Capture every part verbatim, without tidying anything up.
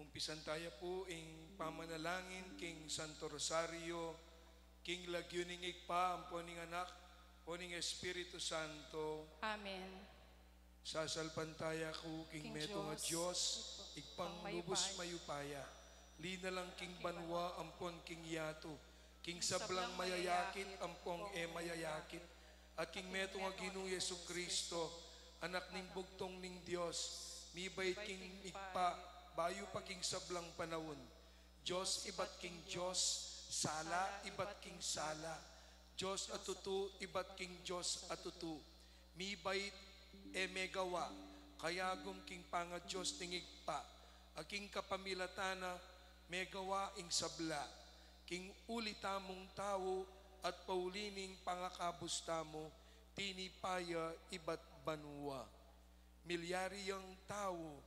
Umpisan taya pu ing pamanalangin king Santo Rosario, king lagyu ning Ibpa, ampo ning Anak, ampo ning Espiritu Santo. Amen. Sasalpantaya ku king King metung a Dios, Dios, Ibpang Ibpang lubus mayupaya, mayupaya, linalang king banua ampon king yatu, king sablang mayayakit ampong e mayayakit, at king metung a Ginung Jesucristo, Anak ning bugtung ning Dios, mibait king Ibpa, bayu pa king sablang panaun. Dios ibat king Dios, sala ibat king sala, Dios a tutu ibat king Dios a tutu. Mibait, e megawa, kayagum king pangadios ning Ibpa, a king kapamilatan na megawa ing sabla. King uli tamung tau at pauli ning pangakabus tamu, tinipa ya ibat banua. Milyari yang tau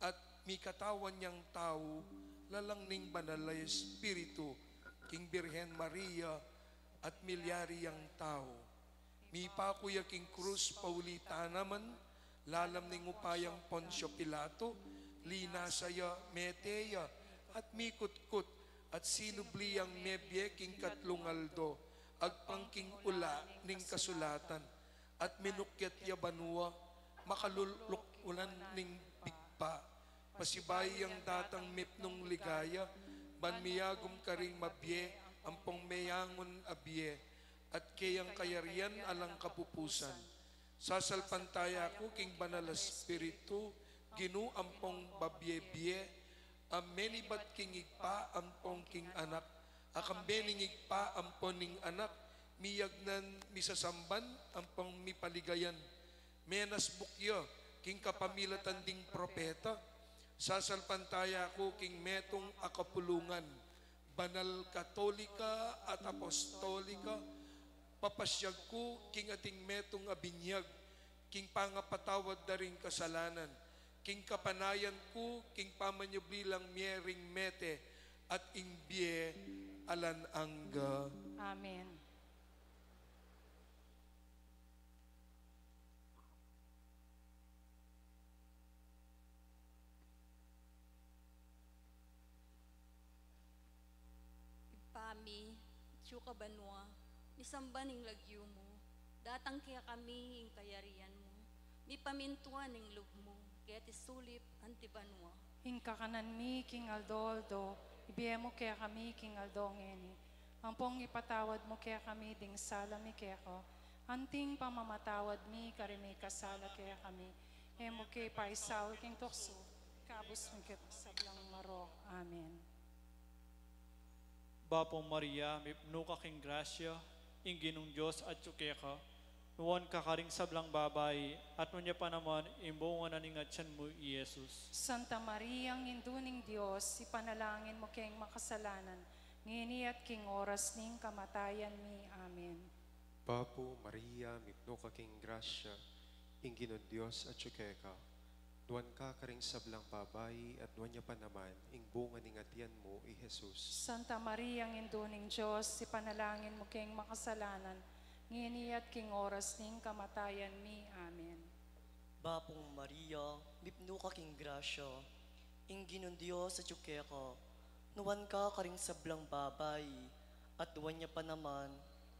at mikatawan yang tau, lalang ning Banal a Espiritu, king Birhen Maria, at milyari yang tau. Mipaku ya king krus pauli tana man, lalam ning upayang Poncio Pilato, linasa ya, mete ya, at mikutkut, at sinubli yang mebie king katlung aldo, agpang king ula ning kasulatan, at minukyat ya banua, makaluluk ulan ning pigpa. Pasibayu yang datang mipnung ligaya, ban miyagum karing mabie, ampong meyangun a bie, at keyang kayarian alang kapupusan. Sasalpantaya ku king Banal a Espiritu, Ginu ampong babie-bie, a menibat king Ibpa ampong king Anak, a kambe ning Ibpa ampon ning Anak, miyagnan, misasamban, ampong mipaligayan. Menasbuk ya king kapamilatan ding propeta. Sasalpantaya ku king metung a kapulungan, banal, katolika at apostolika. Papasyag ku king ating metung a binyag, king pangapatawad da ring kasalanan, king kapanayan ku king pamanyubli lang mie ring mete, at ing bie alang angga. Amen. Ibpa mi, atsu ka banua, misamban ing lagyu mu, datang kekami ing kayarian mu, mipamintuan ing lub mu, keti sulip anti banua. Ing kakanan mi king aldo-aldo, ibie mu kekami king aldo ngeni, ampong ipatawad mu kekami ding sala mi keka, anting pamamatawad mi karing mikasala kekami, e mu ke paisaul king tuksu, ikabus mu ke king sablang marok. Amen. Bapu Maria, mipnu ka king grasya, ing Ginung Dios atsu keka, nuan ka karing sablang babai, at nuan ya pa naman ing bunga na ning atian mu, i Jesus. Santa Maria, Indu ning Dios, ipanalangin mu keng makasalanan, ngeni at king oras ning kamatayan mi. Amen. Bapu Maria, mipnu ka king grasya, ing Ginung Dios atsu keka, nuan ka karing sablang babai, at nuan ya pa naman ing bunga ning atian mu, i Jesus. Santa Maria, Indu ning Dios, ipanalangin mu keng makasalanan, ngeni at king oras ning kamatayan mi. Amen. Bapu Maria, mipnu ka king grasya, ing Ginung Dios atsu keka, nuan ka karing sablang babai, at nuan ya pa naman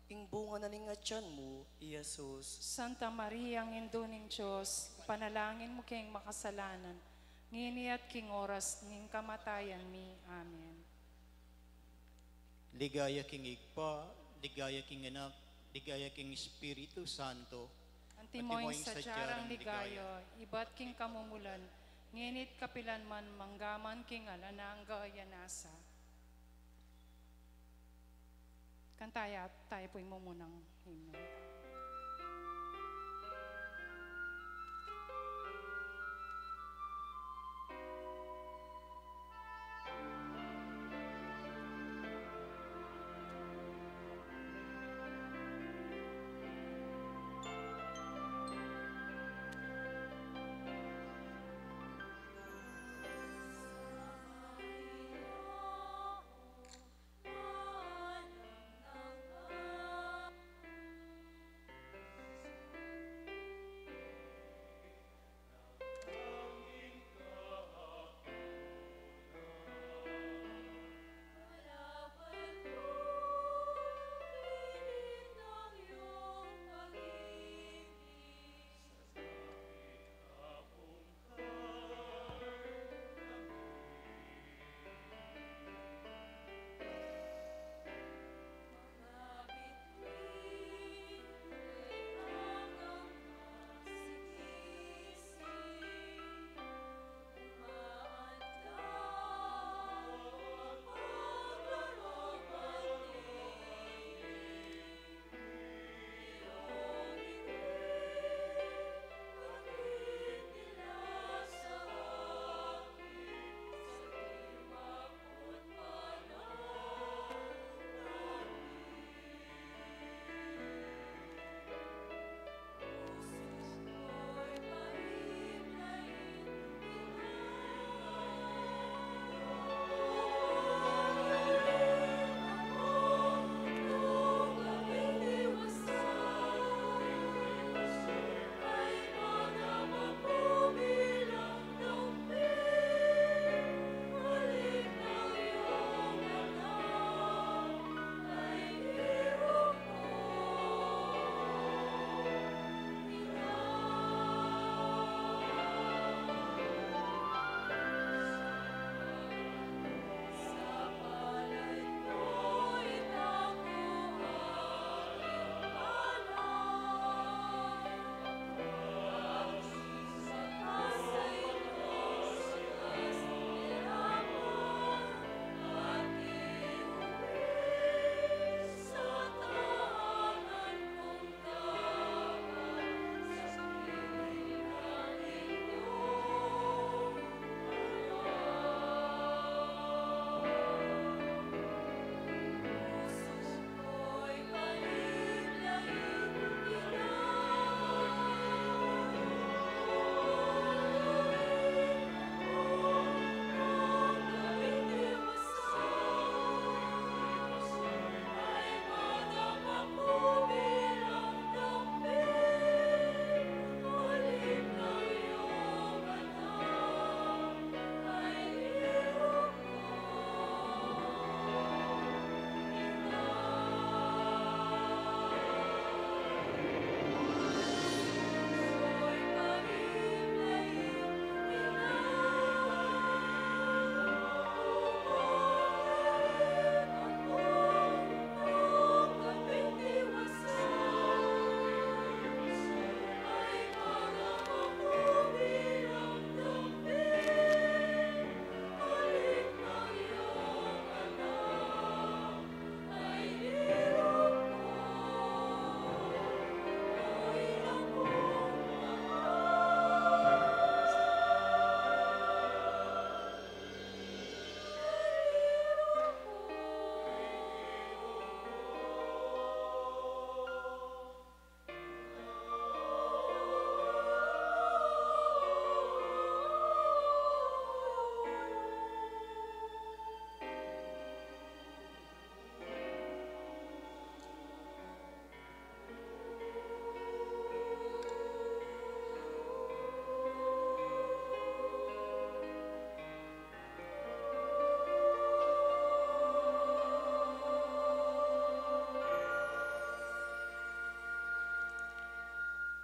ing bunga na ning atian mu, i Jesus. Santa Maria, Indu ning Dios, ipanalangin mu keng makasalanan, ngeni at king oras ning kamatayan mi. Amen. Ligaya king Ibpa, ligaya king Anak, ligaya king Espiritu Santo. Antimo ing sadya rang ligaya, ibat king kamumulan, ngeni't kapilan man, manggaman king alang angga. Nasa. Kanta ya, tayo pu'y mumunang himno.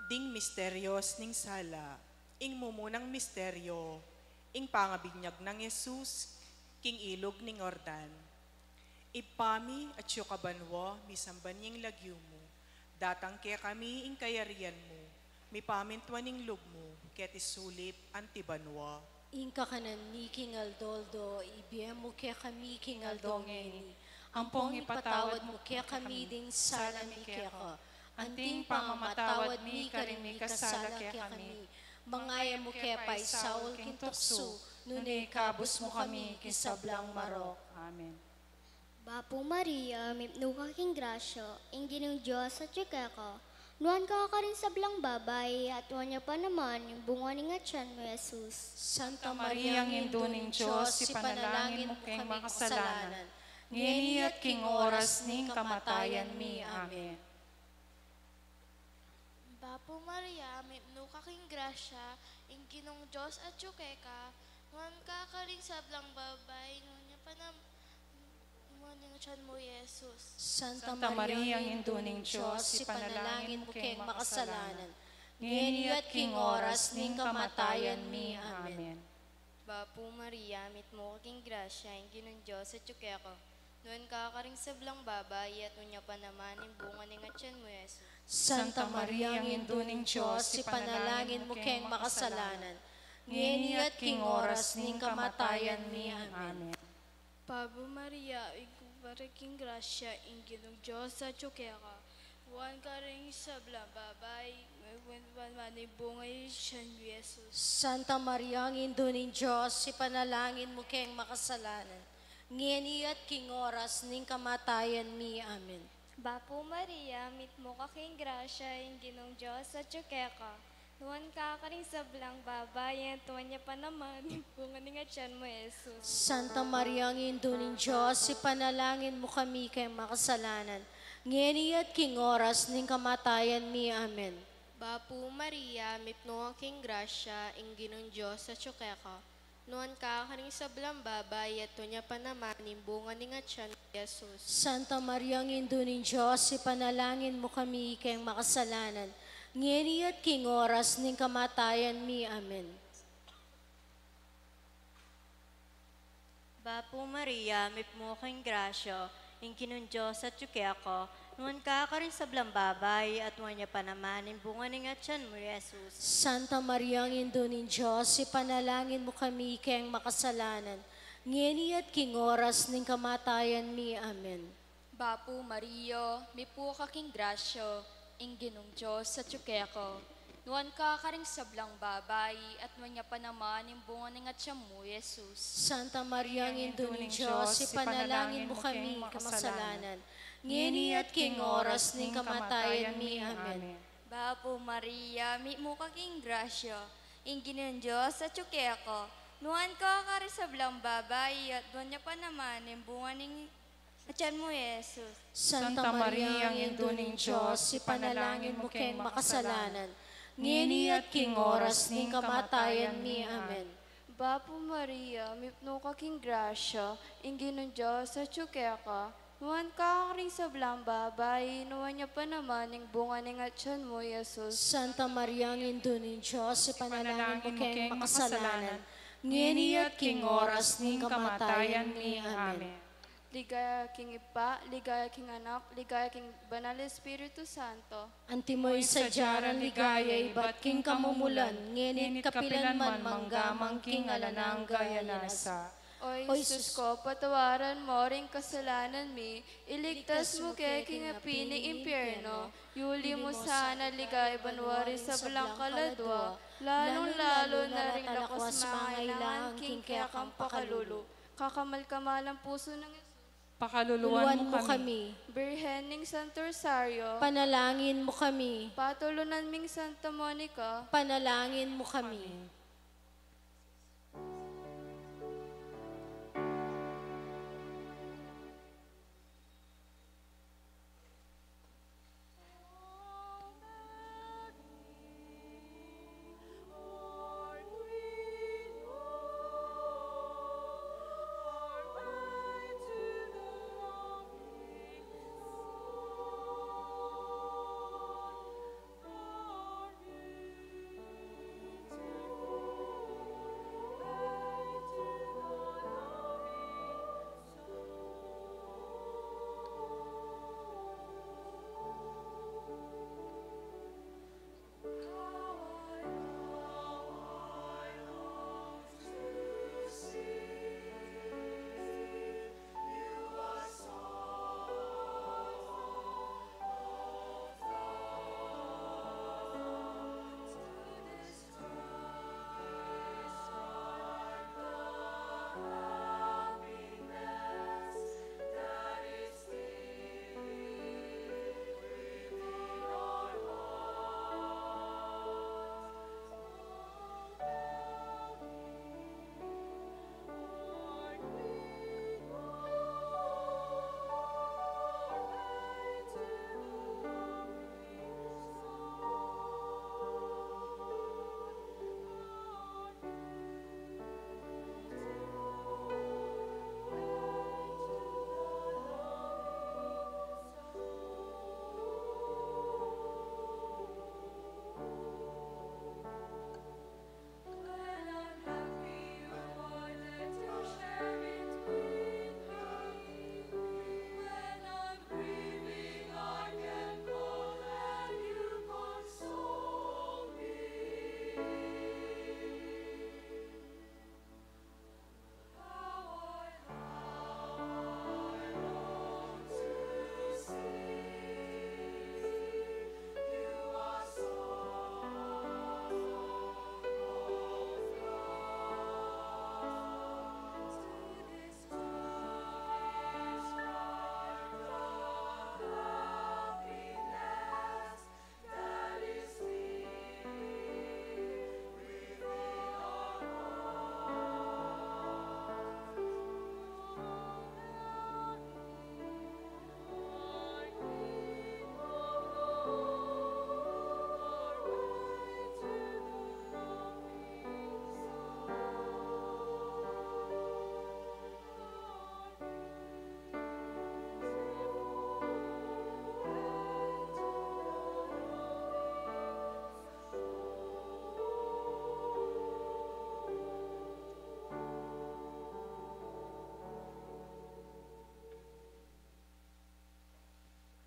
Ding misterios ning sala. Ing mumunang misterio, ing pangabinyag nang Jesus king ilug ning Jordan. Ibpa mi, atsu ka banua, misamban ya ing lagyu mu. Datang kekami ing kayarian mu, mipamintuan ing lub mu, keti sulip anti banua. Ing kakanan mi king aldo-aldo, ibie mu kekami king aldo ngeni. Ampong ipatawad mu kekami ding sala mi keka, anti ing pamamatawad mi karing mikasala kekami. Manga e mu ke paisaul king tuksu, nune ikabus mu kami king sablang marok. Amen. Bapu Maria, mipnu ka king grasya, ing Ginung Dios atyu keka. Nuan ka karing sablang babai, at nuan ya pa naman ing bunga ning atyan mu, Jesus. Santa Maria, Indu ning Dios, ipanalangin mu keng makasalanan, ngeni at king oras ning kamatayan mi. Amen. Bapu Maria, mipnu ka king grasya, ing Ginung Dios atyu keka, nuan ka karing sablang babai, nuan ya pa naman ing atyan mu, Jesus. Santa Maria, Indu ning Dios, ipanalangin mu keng makasalanan, ngeni at king oras ning kamatayan mi. Amen. Bapu Maria, mipnu ka king grasya, ing Ginung Dios atyu keka. Nuan ka karing sablang babai, at nuan ya pa naman ing bunga ning atyan mu, Jesus. Santa Maria, Indu ning Dios, ipanalangin mu keng makasalanan, ngeni at king oras ning kamatayan mi. Amen. Bapu Maria, mipnu ka king grasya, ing Ginung Dios atyu keka. Nuan ka karing sablang babai, nuan ya pa naman ing bunga ning atyan mu, Jesus. Santa Maria, Indu ning Dios, ipanalangin mu keng makasalanan, ngeni at king oras ning kamatayan mi. Amen. Bapu Maria, mipnu ka king grasya, ing Ginung Dios atyu keka. Nuan ka karing sablang babai, at nuan ya pa naman ing bunga ning atyan mu, Jesus. Santa Maria, Indu ning Dios, ipanalangin mu kami keng makasalanan, ngeni at king oras ning kamatayan mi. Amen. Bapu Maria, mipnu ka king grasya, ing Ginung Dios atyu keka. Nuan ka karing sablang babai, at nuan ya pa naman ing bunga ning atyan mu, Jesus. Santa Maria, Indu ning Dios, ipanalangin mu kami keng makasalanan, ngeni at king oras ning kamatayan mi. Amen. Bapu Maria, mipnu ka king grasya, ing Ginung Dios atyu keka, nuan ka karing sablang babai, at nuan ya pa naman ing bunga ning atyan mu, Jesus. Santa Maria, Indu ning Dios, ipanalangin mu kami keng makasalanan, ngeni at king oras ning kamatayan mi. Amen. Bapu Maria, mipnu ka king grasya, ing Ginung Dios atyu keka. Nuan ka karing sablang babai, at nuan ya pa naman ing bunga ning atyan mu, Jesus. Santa Maria, Indu ning Dios, ipanalangin mu kami makasalanan, ngeni at king oras ning kamatayan mi. Amen. Bapu Maria, mipnu ka king grasya, ing Ginung Dios atyu keka. Nuan ka karing sablang babai, at nuan ya pa naman ing bunga ning atyan mu, Jesus. Santa Maria, Indu ning Dios, ipanalangin mu keng makasalanan, ngeni at king oras ning kamatayan mi. Amen. Bapu Maria, mipnu ka king grasya, ing Ginung Dios atyu keka. Nuan ka karing sablang babai, nuan ya pa naman ing bunga ning atyan mu, Jesus. Santa Maria, Indu ning Dios, ipanalangin mu keng makasalanan, ngeni at king oras ning kamatayan mi. Amen. Ligaya king Ibpa, ligaya king Anak, ligaya king Banal Espiritu Santo. Antimo ing sadya nang ligaya ibat king kamumulan, ngeni at kapilan man, mangga man king alang angga. Amen. O Jesus ko, patawaran mo ring kasalanan mi, iligtas mu ke king api ning impyerno, yuli mu sana king ligaya banua ring sablang kaladua, lalung-lalu na ring lakas mangailangan king kekang pakalulu. Kakamal-kamalan pusu nang Jesus. Pakaluluan mu kami. Birhen ning Santo Rosario. Panalangin mu kami. Patulunan ming Santa Monica. Panalangin mu kami.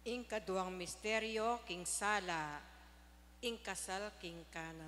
Ing kaduang misteryo king sala, ing kasal king Cana.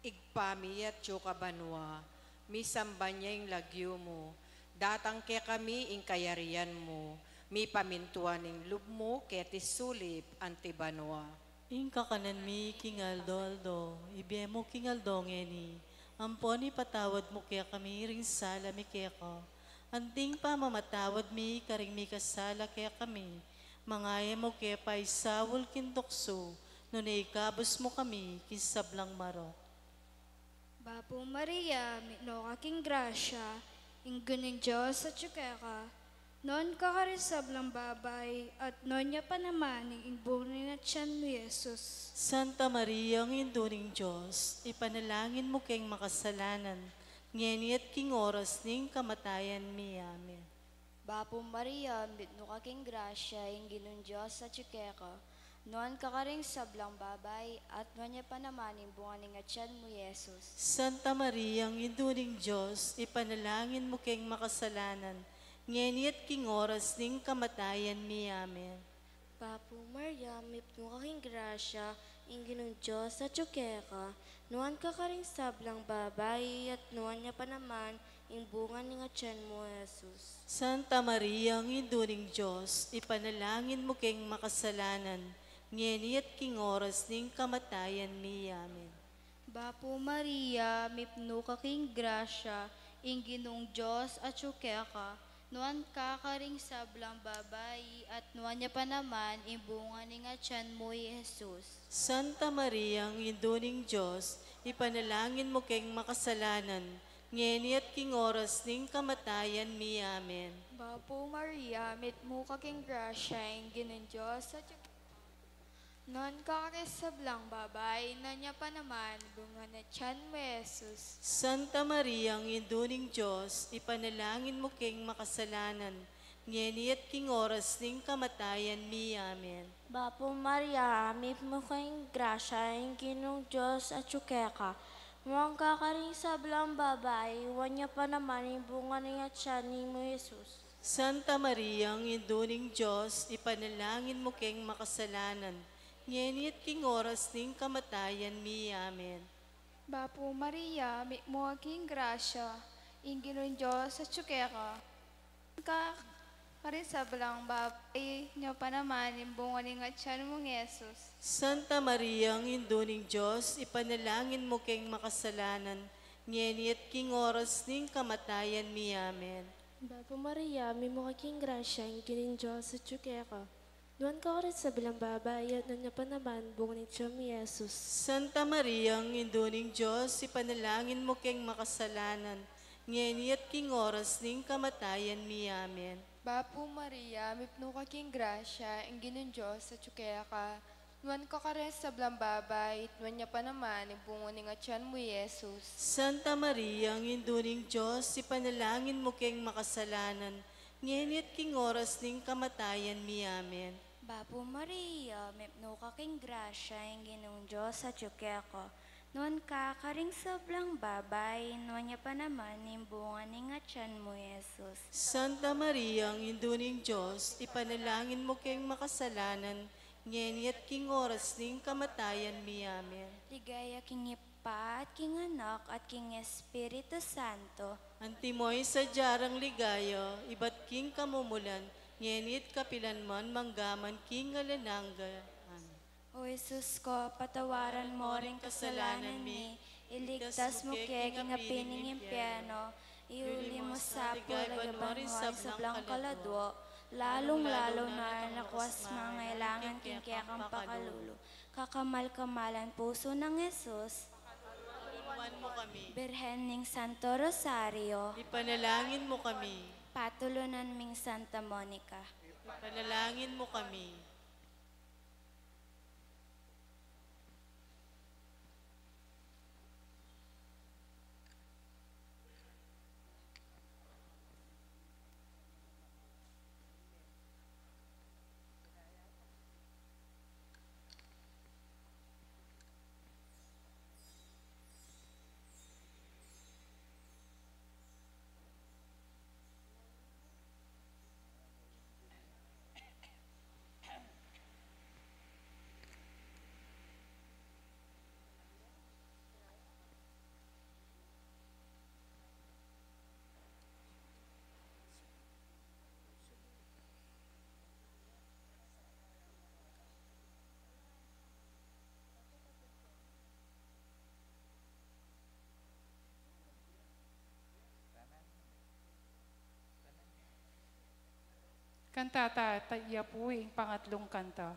Ibpa mi, atiu ka banua, misamban ya ing lagyu mu, datang kekami ing kayarian mu, mipamintuan ing lub mu keti sulip anti banua. Ing kakanan mi king aldo-aldo, ibie mu king aldo ngeni, ampon ipatawad mu kekami ring sala mi keka, anting pamamatawad mi karing mikasala kekami, manga e mu ke paisaul king tuksu, nune ikabus mu kami king sablang marok. Bapu Maria, mitmu ka king grasya, ing Ginung Dios atiu keka, nuan ka karing sablang babai, at nuan ya pa naman ing bunga ning atian mu, Jesus. Santa Maria, ing Indu ning Dios, ipanalangin mu keng makasalanan, ngeni at king oras ning kamatayan mi. Amen. Bapu Maria, mitmu ka king grasya, ing Ginung Dios atiu keka, nuan ka karing sablang babai, at nuan ya pa naman ing bunga ning atian mu, Jesus. Santa Maria, ing Indu ning Dios, ipanalangin mu keng makasalanan, ngeni at king oras ning kamatayan mi. Amen. Bapu Maria, mitmu ka king grasya, ing Ginung Dios atiu keka, nuan ka karing sablang babai, at nuan ya pa naman ing bunga ning atian mu, Jesus. Santa Maria, ing Indu ning Dios, ipanalangin mu keng makasalanan, ngeni at king oras ning kamatayan mi. Amen. Bapu Maria, mitmu ka king grasya, ing Ginung Dios atiu keka, nuan ka karing sablang babai, at nuan ya pa naman ing bunga ning atian mu, Jesus. Santa Maria, ing Indu ning Dios, ipanalangin mu keng makasalanan, ngeni at king oras ning kamatayan mi. Amen. Bapu Maria, mitmu ka king grasya, ing Ginung Dios atiu keka, nuan ka karing sablang babai, nuan ya pa naman bunga ning atian mu, Jesus. Santa Maria, ing Indu ning Dios, ipanalangin mu keng makasalanan, ngeni at king oras ning kamatayan mi. Amen. Bapu Maria, mitmu ka king grasya, ing Ginung Dios atiu keka, nuan ka karing sablang babai, nuan ya pa naman ing bunga ning atian mu, Jesus. Santa Maria, ing Indu ning Dios, ipanalangin mu keng makasalanan, ngeni at king oras ning kamatayan mi. Amen. Bapu Maria, mitmu ka king grasya, ing Ginung Dios atiu keka, nuan ka karing sablang babai, nuan ya pa naman ing bunga ning atian mu, Jesus. Santa Maria, ing Indu ning Dios, ipanalangin mu keng makasalanan, ngeni at king oras ning kamatayan mi. Amen. Bapu Maria, mitmu ka king grasya, ing Ginung Dios atiu keka, nuan ka karing sablang babai, at nuan ya pa naman bunga ning atian mu, Jesus. Santa Maria, ing Indu ning Dios, ipanalangin mu keng makasalanan, ngeni at king oras ning kamatayan mi. Amen. Bapu Maria, mitmu ka king grasya, ing Ginung Dios atiu keka, nuan ka karing sablang babai, at nuan ya pa naman ing bunga ning atian mu, Jesus. Santa Maria, ing Indu ning Dios, ipanalangin mu keng makasalanan, ngeni at king oras ning kamatayan mi. Amen. Bapu Maria, mitmu ka king grasya, ing Ginung Dios atiu keka, nuan ka karing sablang babai, nuan ya pa naman ing bunga ning atian mu, Jesus. Santa Maria, ing Indu ning Dios, ipanalangin mu keng makasalanan, ngeni at king oras ning kamatayan mi. Amen. Ligaya king Ibpa, at king Anak, at king Espiritu Santo. Antimo ing sadya rang ligaya, ibat king kamumulan, ngeni at kapilan man, manggaman king alang angga. Amen. O Jesus ko, patawaran mo ring kasalanan mi, iligtas mu ke king api ning impyerno, iuli mu sa purgatoryo ring sablang kaladwa, lalung-lalu na ring anak mangailangan king kekang pakalulu. Kakamal-kamalan pusu nang Jesus, pakaluluan mu kami. Birhen ning Santo Rosario, ipanalangin mu kami. Patulunan ming Santa Monica, ipanalangin mu kami. Kanta ta, ta, iya pu ing pangatlung kanta.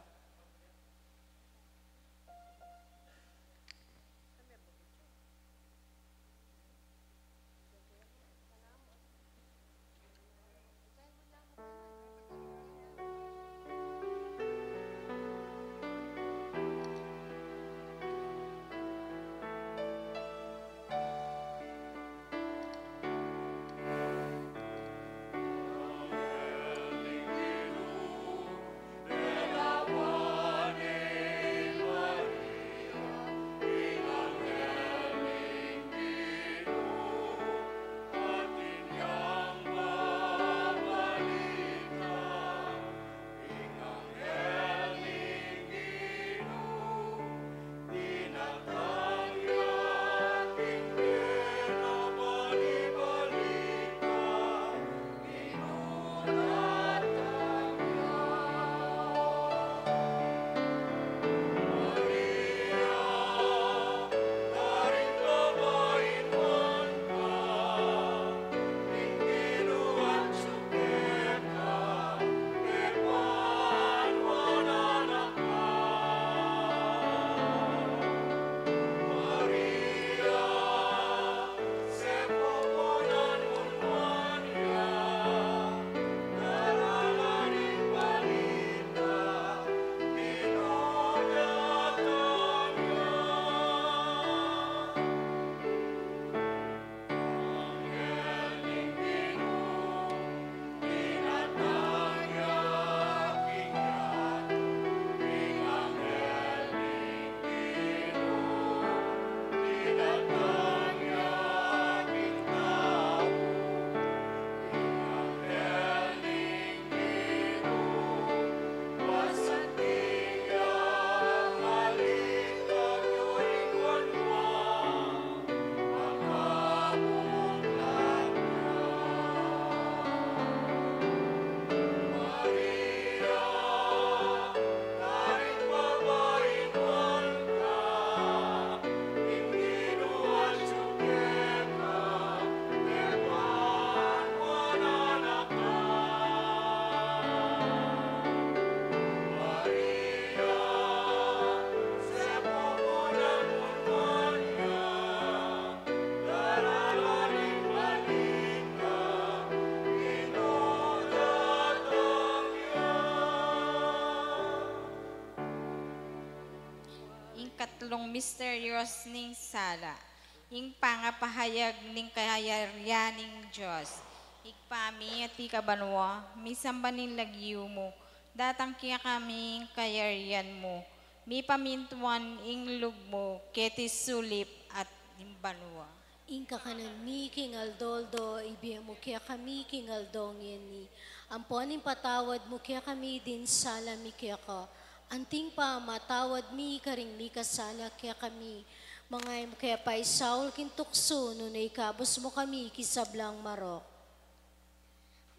Ing katlung misterios ning sala, ing pangapahayag ning kayarian ning Dios. Ibpa mi, atiu ka banua, misamban ing lagyu mu, datang kekami ing kayarian mu, mipamintuan ing lub mu keti sulip at king banua. Ing kakanan mi king aldo-aldo ibie mu kekami king aldo ngeni. Ampon ipatawad mu kekami ding sala mi keka, anti ing pamamatawad mi karing mikasala kekami. Manga e mu ke paisaul king tuksu, nune ikabus mu kami king sablang marok.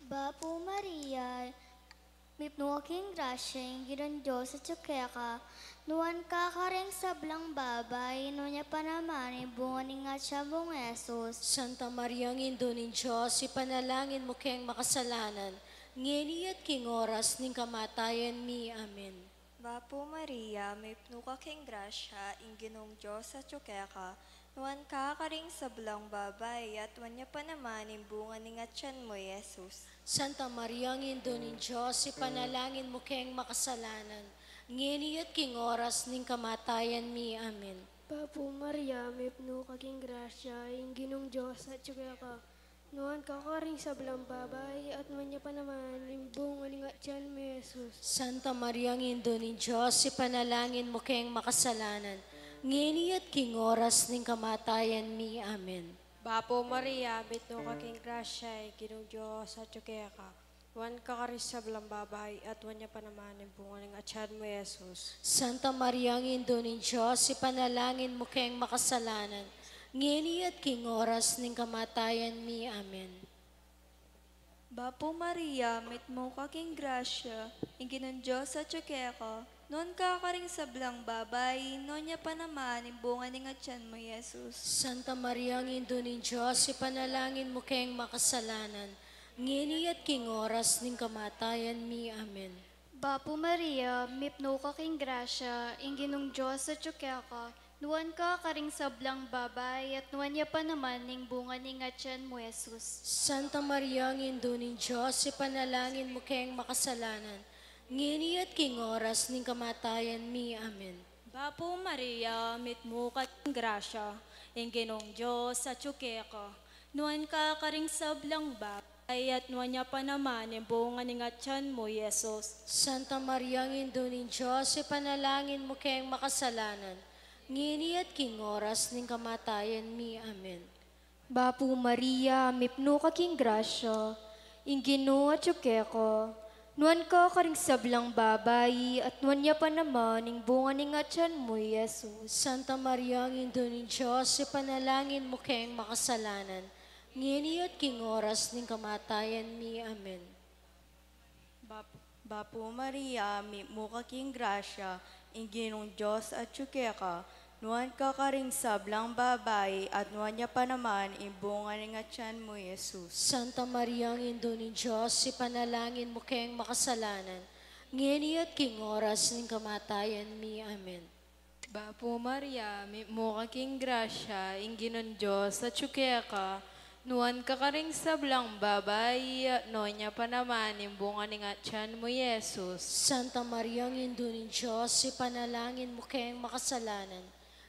Bapu Maria, mipnu ka king grasya, ing Ginung Dios atyu keka, nuan ka karing sablang babai, nuan ya pa naman ing bunga ning atyan mung Jesus. Santa Maria, Indu ning Dios, ipanalangin mu keng makasalanan, ngeni at king oras ning kamatayan mi. Amen. Bapu Maria, mipnu ka king grasya, ing Ginung Dios atyu keka, nuan ka karing sablang babai, at nuan ya pa naman ing bunga ning atyan mu, Jesus. Santa Maria, Indu ning Dios, ipanalangin mu keng makasalanan, ngeni at king oras ning kamatayan mi. Amen. Bapu Maria, mipnu ka king grasya, ing Ginung Dios atyu keka, nuan ka karing sablang babai, at nuan ya pa naman ing bunga ning atyan mu, Jesus. Santa Maria, Indu ning Dios, ipanalangin mu keng makasalanan, ngeni at king oras ning kamatayan mi. Amen. Bapu Maria, mipnu ka king grasya, ing Ginung Dios atyu keka, nuan ka karing sablang babai, at nuan ya pa naman ing bunga ning atyan mu, Jesus. Santa Maria, Indu ning Dios, ipanalangin mu keng makasalanan, ngeni at king oras ning kamatayan mi. Amen. Bapu Maria, mitmu ka king grasya, ing Ginung Dios atyu keka, nuan ka karing sablang babai, nuan ya pa naman ing bunga ning atyan mu, Jesus. Santa Maria, Indu ning Dios, ipanalangin mu keng makasalanan, ngeni at king oras ning kamatayan mi. Amen. Bapu Maria, mipnu ka king grasya, ing Ginung Dios atyu keka, nuan ka karing sablang babai, at nuan ya pa naman ing bunga ning atyan mu, Jesus. Santa Maria, Indu ning Dios, ipanalangin mu keng makasalanan, ngeni at king oras ning kamatayan mi. Amen. Bapu Maria, mitmu ka king grasya, ing Ginung Dios atyu keka, nuan ka karing sablang babai, at nuan ya pa naman ing bunga ning atyan mu, Jesus. Santa Maria, Indu ning Dios, ipanalangin mu keng makasalanan, ngeni at king oras ning kamatayan mi. Amen. Bapu Maria, mipnu ka king grasya, ing Ginu atyu keka, nuan ka karing sablang babai, at nuan ya pa naman ing bunga ning atyan mu, Jesus. Santa Maria, Indu ning Dios, ipanalangin mu keng makasalanan, ngeni at king oras ning kamatayan mi. Amen. Bap-, Bapu Maria, mipnu ka king grasya, ing Ginung Dios atyu keka, nuan ka karing sablang babai, at nuan ya pa naman ing bunga ning atyan mu, Jesus. Santa Maria, Indu ning Dios, ipanalangin mu keng makasalanan, ngeni at king oras ning kamatayan mi. Amen. Bapu Maria, mipnu ka king grasya, ing Ginung Dios atyu keka, nuan ka karing sablang babai, at nuan ya pa naman ing bunga ning atyan mu, Jesus. Santa Maria, Indu ning Dios, ipanalangin mu keng makasalanan,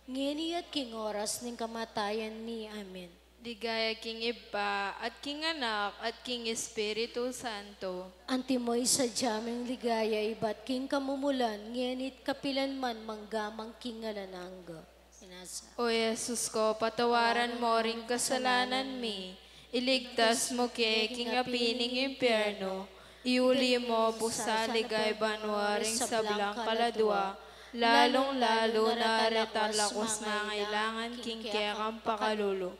ngeni at king oras ning kamatayan mi. Amen. Ligaya king Ibpa, at king Anak, at king Espiritu Santo. Antimo ing sadya ming ligaya ibat king kamumulan, ngeni't kapilan man, mangga man king alang angga. Inasa. O Jesus ko, patawaran mo ring kasalanan mi, iligtas mu ke king api ning impyerno, iuli mo pu sa ligaya banua ring sablang kaladua, lalung-lalu na retang lakus mangailangan king kekang pakalulu.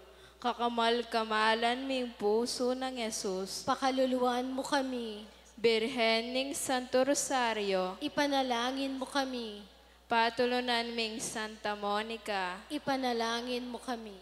Kakamal-kamalan ming pusu nang Jesus. Pakaluluan mu kami. Birhen ning Santo Rosario. Ipanalangin mu kami. Patulunan ming Santa Monica. Ipanalangin mu kami.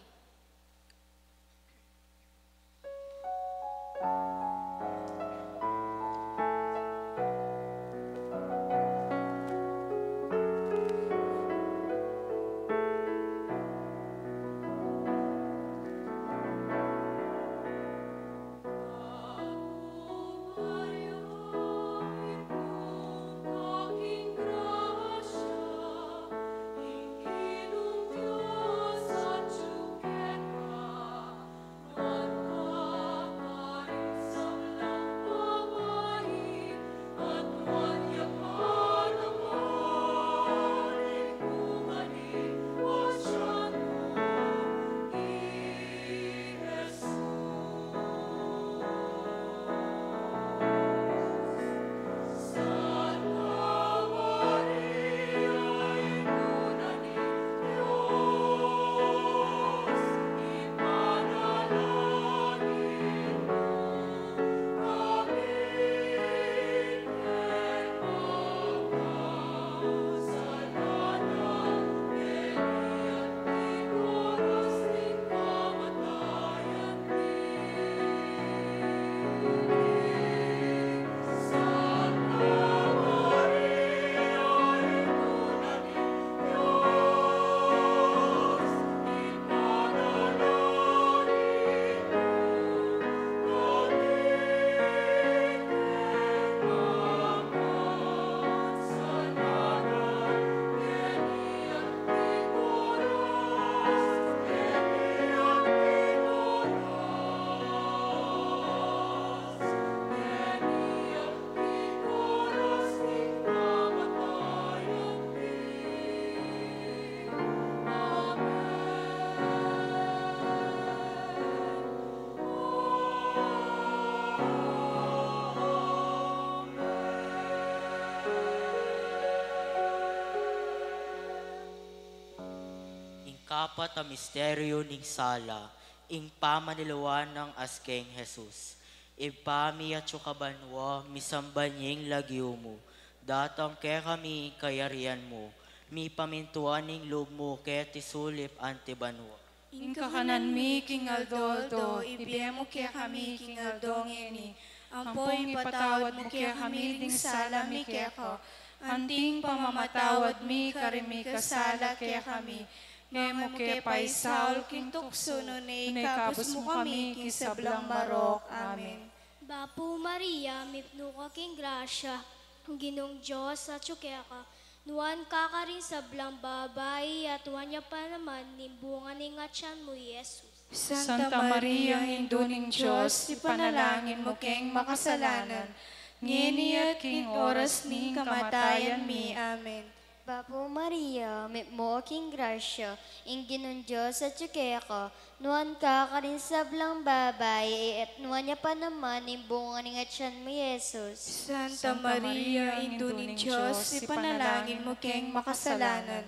Ing kapat a misteryu ning sala, ing pamanilawan nang Askeng Jesus. Ibpa mi atsu ka banua, misamban ya ing lagyu mu. Datang kekami ing kayarian mu. Mipamintuan ing lub mu keti sulip anti banua. Ing kakanan mi king aldo-aldo, ibie mu kekami king aldo ngeni. Ampong ipatawad mu kekami ding sala mi keka, anti ing pamamatawad mi karing mikasala kekami. E mu ke paisaul king tuksu, nune ikabus mu kami king sablang marok. Amen. Bapu Maria, mipnu ka king grasya, ing Ginung Dios atyu keka, nuan ka karing sablang babai, at nuan ya pa naman ing bunga ning atyan mu, i Jesus. Santa Maria, Indu ning Dios, ipanalangin mu keng makasalanan, ngeni at king oras ning kamatayan mi. Amen. Bapu Maria, mipnu ka king grasya, ing Ginung Dios atyu keka, nuan ka karing sablang babai, at nuan ya pa naman ing bunga ning atyan mu, i Jesus. Santa Maria, Indu ning Dios, ipanalangin mu keng makasalanan,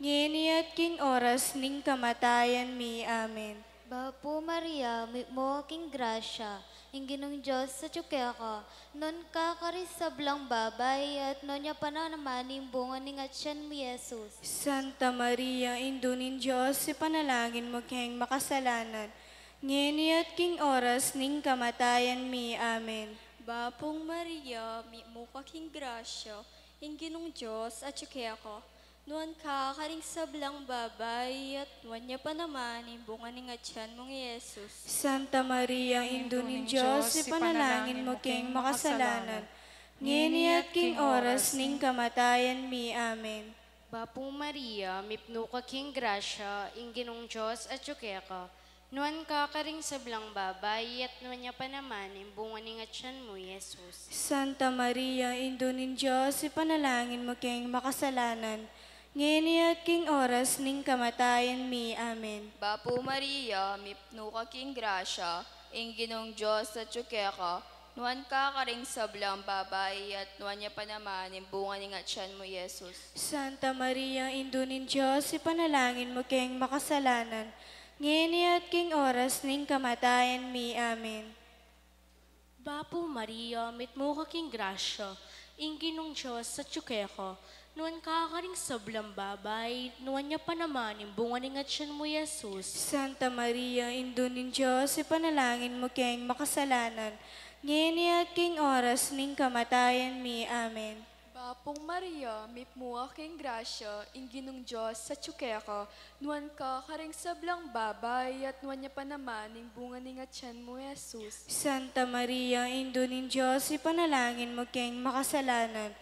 ngeni at king oras ning kamatayan mi. Amen. Bapu Maria, mipnu ka king grasya, ing Ginung Dios atyu keka, nuan ka karing sablang babai, at nuan ya pa naman ing bunga ning atyan mu, i Jesus. Santa Maria, Indu ning Dios, ipanalangin mu keng makasalanan, ngeni at king oras ning kamatayan mi. Amen. Bapu Maria, mipnu ka king grasya, ing Ginung Dios atyu keka, nuan ka karing sablang babai, at nuan ya pa naman ing bunga ning atyan mu, i Jesus. Santa Maria, Indu ning Dios, ipanalangin mu keng makasalanan, ngeni at king oras ning kamatayan mi. Amen. Bapu Maria, mipnu ka king grasya, ing Ginung Dios atyu keka, nuan ka karing sablang babai, at nuan ya pa naman ing bunga ning atyan mu, i Jesus. Santa Maria, Indu ning Dios, ipanalangin mu keng makasalanan, ngeni at king oras ning kamatayan mi. Amen. Bapu Maria, mipnu ka king grasya, ing Ginung Dios atyu keka, nuan ka karing sablang babai, at nuan ya pa naman ing bunga ning atyan mu, i Jesus. Santa Maria, Indu ning Dios, ipanalangin mu keng makasalanan, ngeni at king oras ning kamatayan mi. Amen. Bapu Maria, mipnu ka king grasya, ing Ginung Dios atyu keka, nuan ka karing sablang babai, nuan ya pa naman ing bunga ning atyan mu, i Jesus. Santa Maria, Indu ning Dios, ipanalangin mu keng makasalanan, ngeni at king oras ning kamatayan mi. Amen. Bapu Maria, mipnu ka king grasya, ing Ginung Dios atyu keka, nuan ka karing sablang babai, at nuan ya pa naman ing bunga ning atyan mu, i Jesus. Santa Maria, Indu ning Dios, ipanalangin mu keng makasalanan,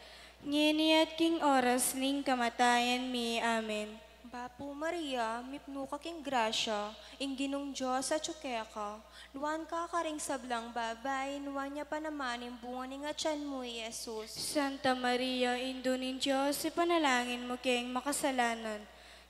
ngeni at king oras ning kamatayan mi. Amen. Bapu Maria, mipnu ka king grasya, ing Ginung Dios atyu keka, nuan ka karing sablang babai, nuan ya pa naman ing bunga ning atyan mu, i Jesus. Santa Maria, Indu ning Dios, ipanalangin mu keng makasalanan,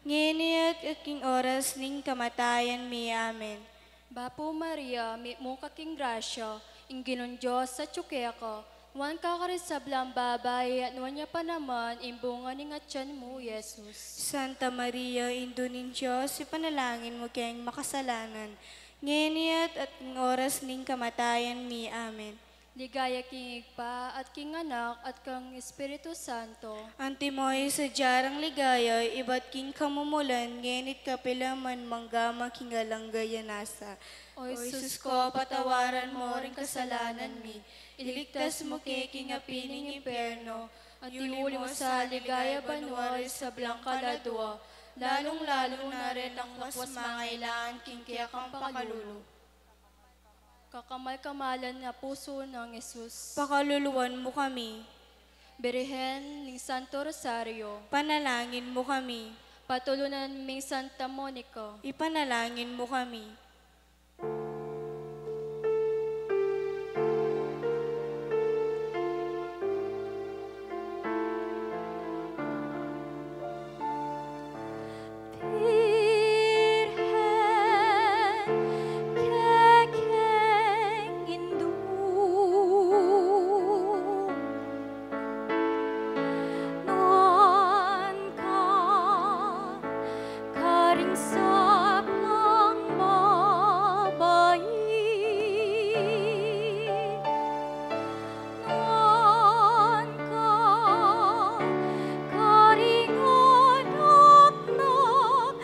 ngeni at king oras ning kamatayan mi. Amen. Bapu Maria, mipnu ka king grasya, ing Ginung Dios atyu keka, nuan ka karing sablang babai, at nuan ya pa naman ing bunga ning atyan mu, i Jesus. Santa Maria, Indu ning Dios, ipanalangin mu keng makasalanan, ngeni at, at king oras ning kamatayan mi. Amen. Ligaya king Ibpa, at king Anak, at king Espiritu Santo. Antimo ing sadya rang ligaya, ibat king kamumulan, ngeni't kapilan man, mangga man king alang angga. Nasa. O Jesus ko, patawaran mo ring kasalanan mi, iligtas mu ke king api ning impyerno, at iuli mu sa ligaya banua ring sablang kaladua, lalung-lalu na ring dakal mangailangan king kekang pakalulu. Kakamal-kamalan a pusu nang Jesus. Pakaluluan mu kami. Birhen ning Santo Rosario. Panalangin mu kami. Patulunan ming Santa Monica. Ipanalangin mu kami. Birhen kekeng Indu, nuan ka karing sablang babai, nuan ka karing anak nang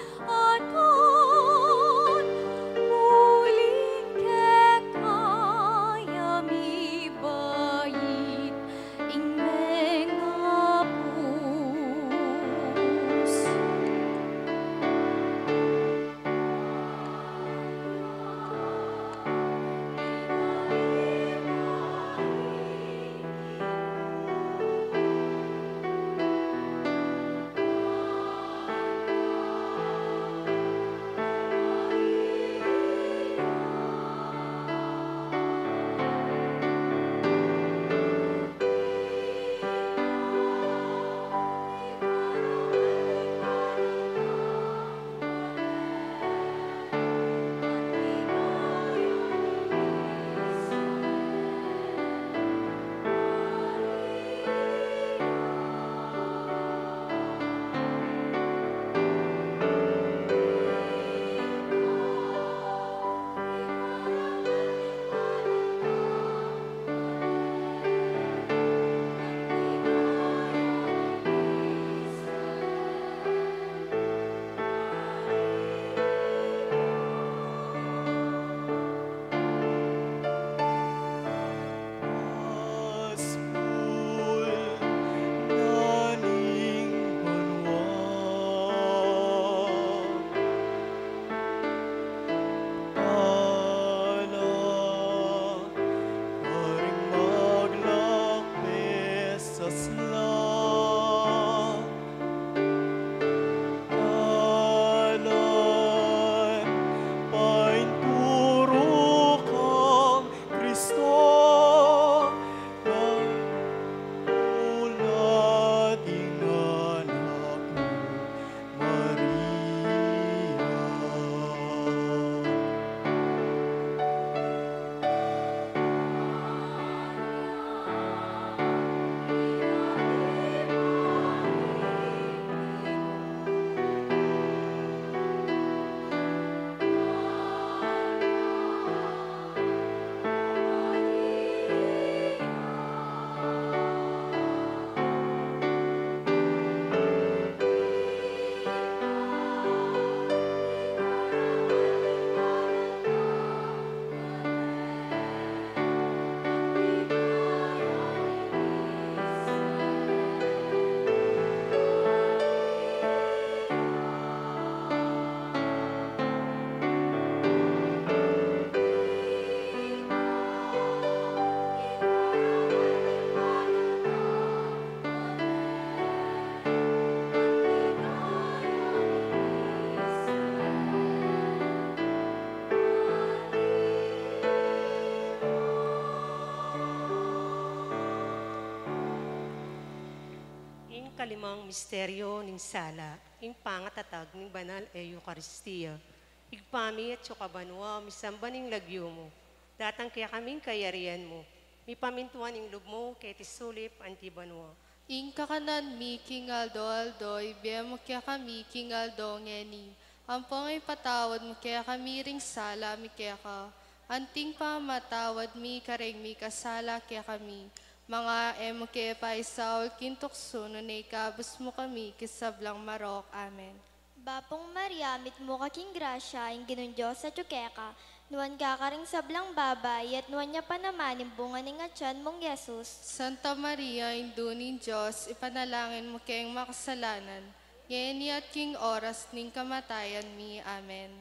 Kalimang misteryo ning sala, ing pangatatag ning banal a Eukaristia. Ibpa mi, atsu ka banua, misamban ing lagyu mu. Datang kekami ing kayarian mu. Mipamintuan ing lub mu keti sulip anti banua. Ing kakanan mi king aldo-aldo ibie mu kekami king aldo ngeni. Ampong ipatawad mu kekami ring sala mi keka, anting pamamatawad mi karing mikasala kekami. Manga e mu ke paisaul king tuksu, nune ikabus mu kami king sablang marok. Amen. Bapu Maria, mitmu ka king grasya, ing Ginung Dios atyu keka, nuan ka karing sablang babai, at nuan ya pa naman ing bunga ning atyan mung Jesus. Santa Maria, Indu ning Dios, ipanalangin mu keng makasalanan, ngeni at king oras ning kamatayan mi. Amen.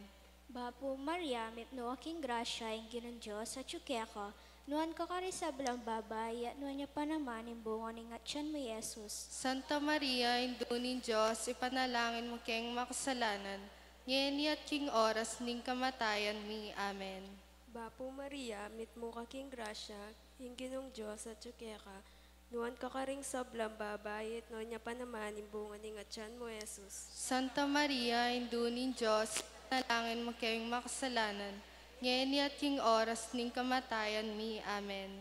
Bapu Maria, mitmu ka king grasya, ing Ginung Dios atyu keka, nuan ka karing sablang babai, at nuan ya pa naman ing bunga ning atyan mu, Jesus. Santa Maria, Indu ning Dios, ipanalangin mu keng makasalanan, ngeni at king oras ning kamatayan mi. Amen. Bapu Maria, mitmu ka king grasya, ing Ginung Dios atyu keka, nuan ka karing sablang babai, at nuan ya pa naman ing bunga ning atyan mu, Jesus. Santa Maria, Indu ning Dios, ipanalangin mu keng makasalanan, ngeni at king oras ning kamatayan mi. Amen.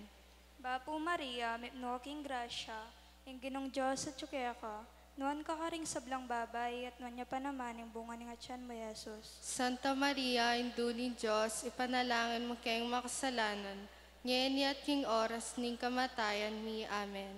Bapu Maria, mitmu ka king grasya, ing Ginung Dios atyu keka, nuan ka karing sablang babai, at nuan ya pa naman ing bunga ning atyan mu, Jesus. Santa Maria, Indu ning Dios, ipanalangin mu keng makasalanan, ngeni at king oras ning kamatayan mi. Amen.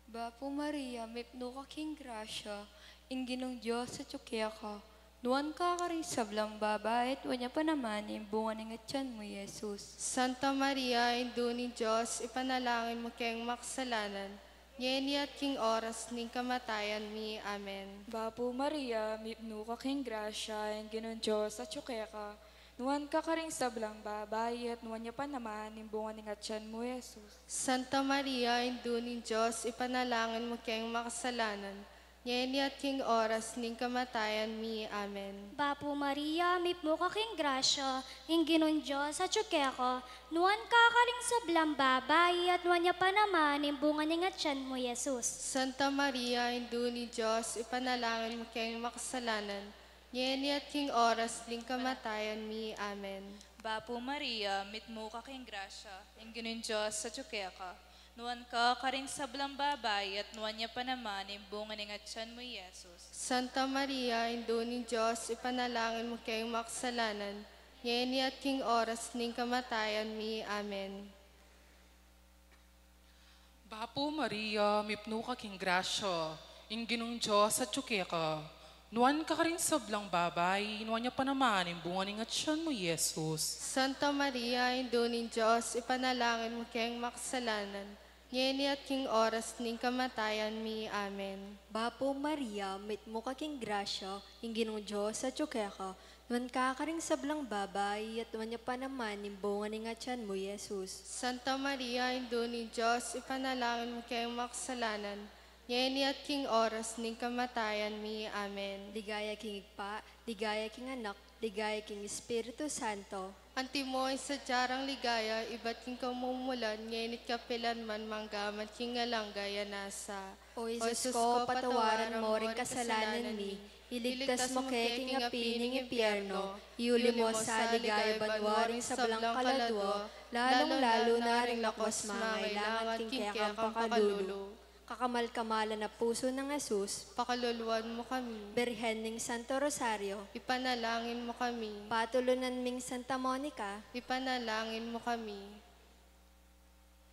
Bapu Maria, mitmu ka king grasya, ing Ginung Dios atyu keka, nuan ka karing sablang babai, at nuan ya pa naman ing bunga ning atyan mu, Jesus. Santa Maria, Indu ning Dios, ipanalangin mu keng makasalanan, ngeni at king oras ning kamatayan mi. Amen. Bapu Maria, mitmu ka king grasya, ing Ginung Dios atyu keka, nuan ka karing sablang babai, at nuan ya pa naman ing bunga ning atyan mu, Jesus. Santa Maria, Indu ning Dios, ipanalangin mu keng makasalanan, ngeni at king oras ning kamatayan mi. Amen. Bapu Maria, mitmu ka king grasya, ing Ginung Dios atyu keka, nuan ka karing sablang babai, at nuan ya pa naman ing bunga ning atyan mu, Jesus. Santa Maria, Indu ning Dios, ipanalangin mu keng makasalanan, ngeni at king oras ning kamatayan mi. Amen. Bapu Maria, mitmu ka king grasya, ing Ginung Dios atyu keka, nuan ka karing sablang babai, at nuan ya pa naman ing bunga ning atyan mu, Jesus. Santa Maria, Indu ning Dios, ipanalangin mu keng makasalanan, ngeni at king oras ning kamatayan mi. Amen. Bapu Maria, mipnu ka king grasya, ing Ginung Dios atyu keka. Nuan ka karing sablang babai, nuan ya pa naman ing bunga ning atyan mu, Jesus. Santa Maria, Indu ning Dios, ipanalangin mu keng makasalanan, ngeni at king oras ning kamatayan mi. Amen. Bapu Maria, mipnu ka king grasya, ing Ginung Dios atyu keka. Nuan ka karing sablang babai, at nuan ya pa naman ing bunga ning atyan mu, Jesus. Santa Maria, Indu ning Dios, ipanalangin mu keng makasalanan, ngeni at king oras ning kamatayan mi. Amen. Ligaya king Ibpa, ligaya king Anak, ligaya king Espiritu Santo. Antimo ing sadya rang ligaya ibat king kamumulan, ngeni at kapilan man, mangga man king alang angga. Amen. O Jesus ko, patawaran mo ring kasalanan mi, iligtas mo ke king api ning impyerno, iuli mo sa ligaya banua ring sablang kaladua, lalung-lalu na ring lakwas mangailangan king kekang pakalulu. Kakamal-kamalan a pusu nang Jesus, pakaluluan mu kami. Birhen ning Santo Rosario, ipanalangin mu kami. Patulunan ming Santa Monica, ipanalangin mu kami.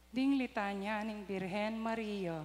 Ding litanya ning Birhen Maria.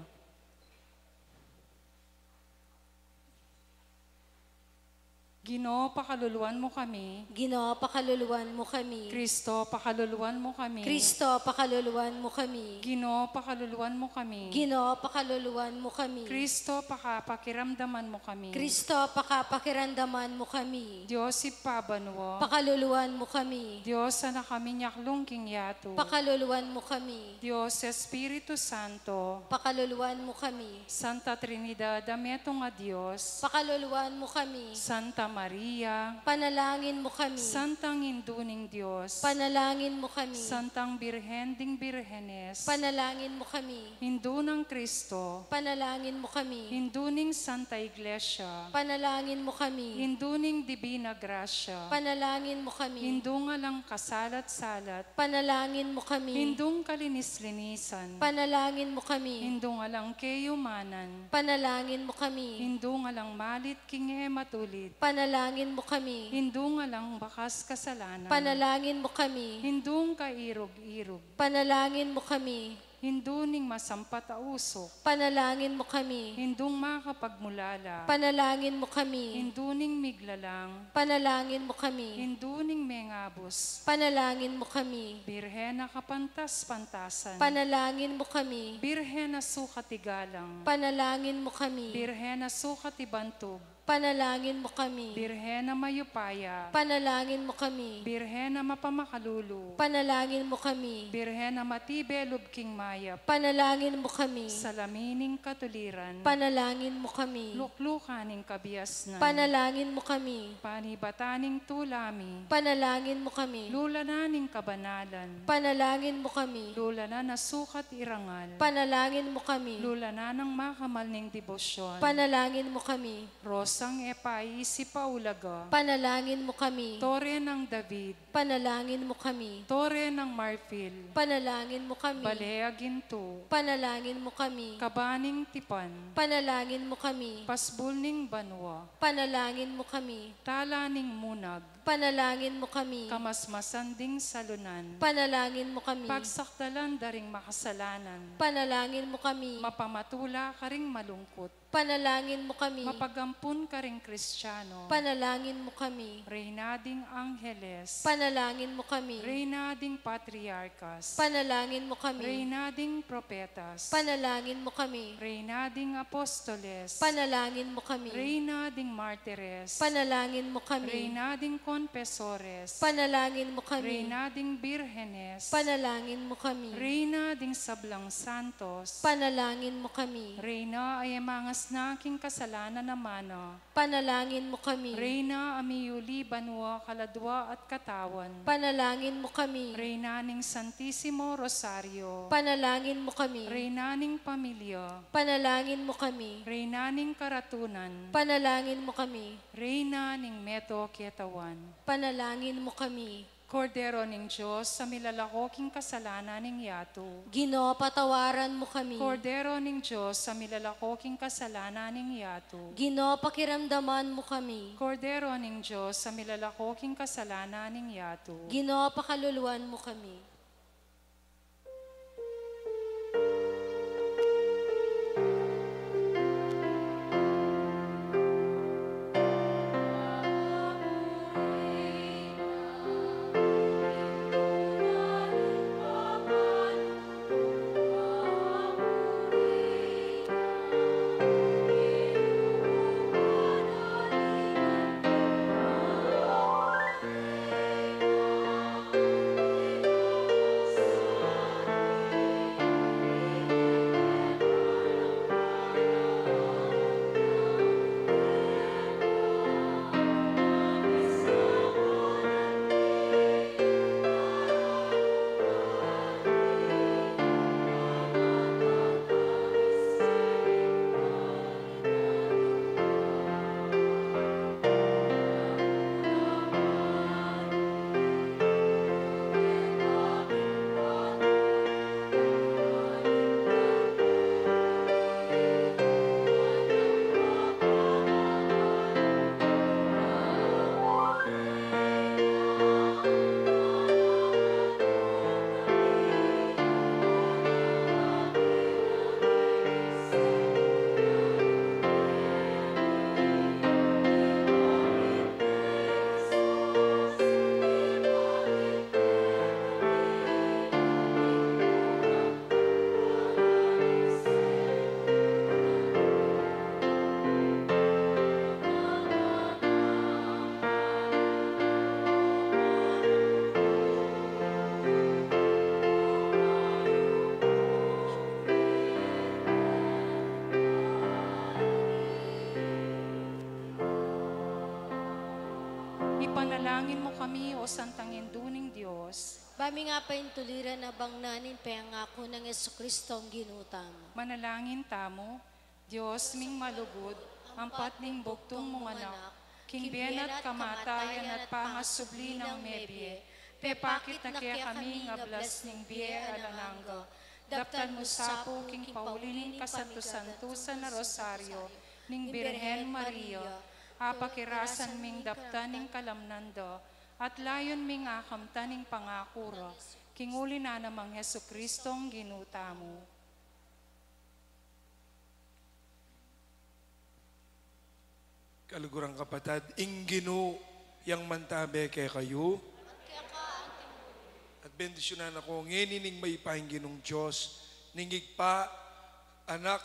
Ginu, pakaluluan mu kami. Ginu, pakaluluan mu kami. Kristo, pakaluluan mu kami. Kristo, pakaluluan mu kami. Ginu, pakaluluan mu kami. Ginu, pakaluluan mu kami. Kristo, pakapakiramdaman mu kami. Kristo, pakapakiramdaman mu kami. Dios Ibpa banua, pakaluluan mu kami. Dios Anak a miyaklung king yatu, pakaluluan mu kami. Dios Espiritu Santo, pakaluluan mu kami. Santa Trinidad a metung a Dios, pakaluluan mu kami. Santa Maria, panalangin mu kami. Santang Indu ning Dios, panalangin mu kami. Santang Birhen ding Birhenes, panalangin mu kami. Indu nang Kristo, panalangin mu kami. Indu ning Santa Iglesia, panalangin mu kami. Indu ning Dibina Grasya, panalangin mu kami. Indung alang kasalat-salat, panalangin mu kami. Indung kalinis-linisan, panalangin mu kami. Indung alang keyumanan, panalangin mu kami. Indung alang malit king e matulid, panalangin mu kami. Indung alang bakas kasalanan, panalangin mu kami. Indung kairug-irug, panalangin mu kami. Indu ning masampat a usuk, panalangin mu kami. Indung makapagmulala, panalangin mu kami. Indu ning miglalang, panalangin mu kami. Indu ning mengabus, panalangin mu kami. Birhen a kapantas-pantasan, panalangin mu kami. Birhen a sukat igalang, panalangin mu kami. Birhen a sukat ibantug, panalangin mu kami. Birhen a mayupaya, panalangin mu kami. Birhen a mapamakalulu, panalangin mu kami. Birhen a matibe lub king mayap, panalangin mu kami. Salamin ning katuliran, panalangin mu kami. Luklukan ning kabiasnan, panalangin mu kami. Panibatan ning tula mi, panalangin mu kami. Lulanan ning kabanalan, panalangin mu kami. Lulanan a sukat irangal, panalangin mu kami. Lulanan a makamal ning debosyon, panalangin mu kami. Rosang e paisip a ulaga, panalangin mu kami. Tore nang David, panalangin mu kami. Tore nang marfil, panalangin mu kami. Bale a gintu, panalangin mu kami. Kaba ning tipan, panalangin mu kami. Pasbul ning banua, panalangin mu kami. Tala ning munag, panalangin mu kami. Kamasmasan ding salunan, panalangin mu kami. Pagsakdalan da ring makasalanan, panalangin mu kami. Mapamatula karing malungkut, panalangin mu kami. Mapagampun karing Kristiano, panalangin mu kami. Reyna ding Angeles, panalangin mu kami. Reyna ding Patriarkas, panalangin mu kami. Reyna ding Propetas, panalangin mu kami. Reyna ding Apostoles, panalangin mu kami. Reyna ding Martires, panalangin mu kami. Reyna ding Konpesores, panalangin mu kami. Reyna ding Birhenes, panalangin mu kami. Reyna ding sablang Santos, panalangin mu kami. Reyna a e mangasna king kasalanan a mana, panalangin mu kami. Reyna a miyuli banua, kaladua at katawan, panalangin mu kami. Reyna ning Santisimo Rosario, panalangin mu kami. Reyna ning pamilya, panalangin mu kami. Reyna ning karatunan, panalangin mu kami. Reyna ning meto ketawan, panalangin mu kami. Kordero ning Dios, a milalako king kasalanan ning yatu, Ginu, patawaran mu kami. Kordero ning Dios, a milalako king kasalanan ning yatu, Ginu, pakiramdaman mu kami. Kordero ning Dios, a milalako king kasalanan ning yatu, Ginu, pakaluluan mu kami. Ipanalangin mu kami, O Santang Indu ning Dios. Ba ming paintuliran a bangnan ing pengaku nang Jesucristo a Ginu tamu. Manalangin tamu. Dios ming malugud, ampat ning bugtung mung Anak, king bie na at kamatayan at pangasubli nang mebie, pepakit na kekami ing ablas ning bie alang angga. Daptan mu sa pu king pauli ning kasantu-santusan a Rosario ning Birhen Maria, apakirasan ming daptan ing kalamnan da, at layun ming akamtan ing pangaku ra, king uli na namang Jesucristo a Ginu tamu. Kaluguran kapatad, ing Ginu yang mantabe kekayu. At bendisyunan na ko ngeni ning mayupayang Ginung Dios, ning Ibpa, Anak,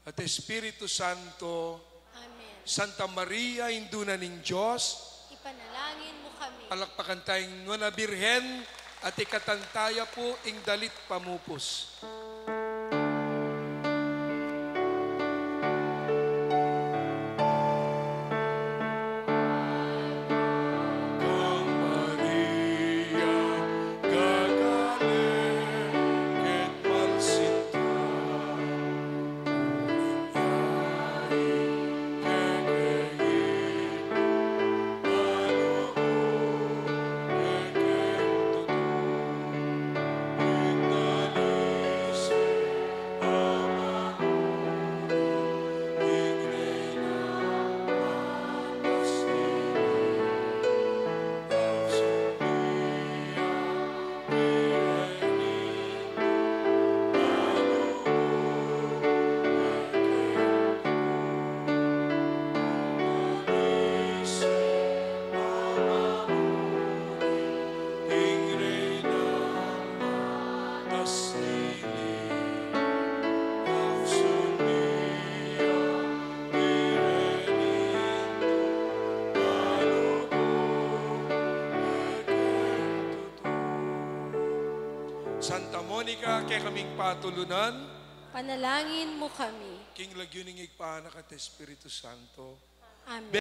at Espiritu Santo. Amen. Santa Maria, Indu na ning Dios. Ipanalangin mu kami. Palakpakan taya ing nuan a Birhen at ikatan taya pu ing dalit pamupus. Santa Monica, kekaming patulunan. Panalangin mu kami. King lagyu ning Ibpa, Anak, at Espiritu Santo. Amen.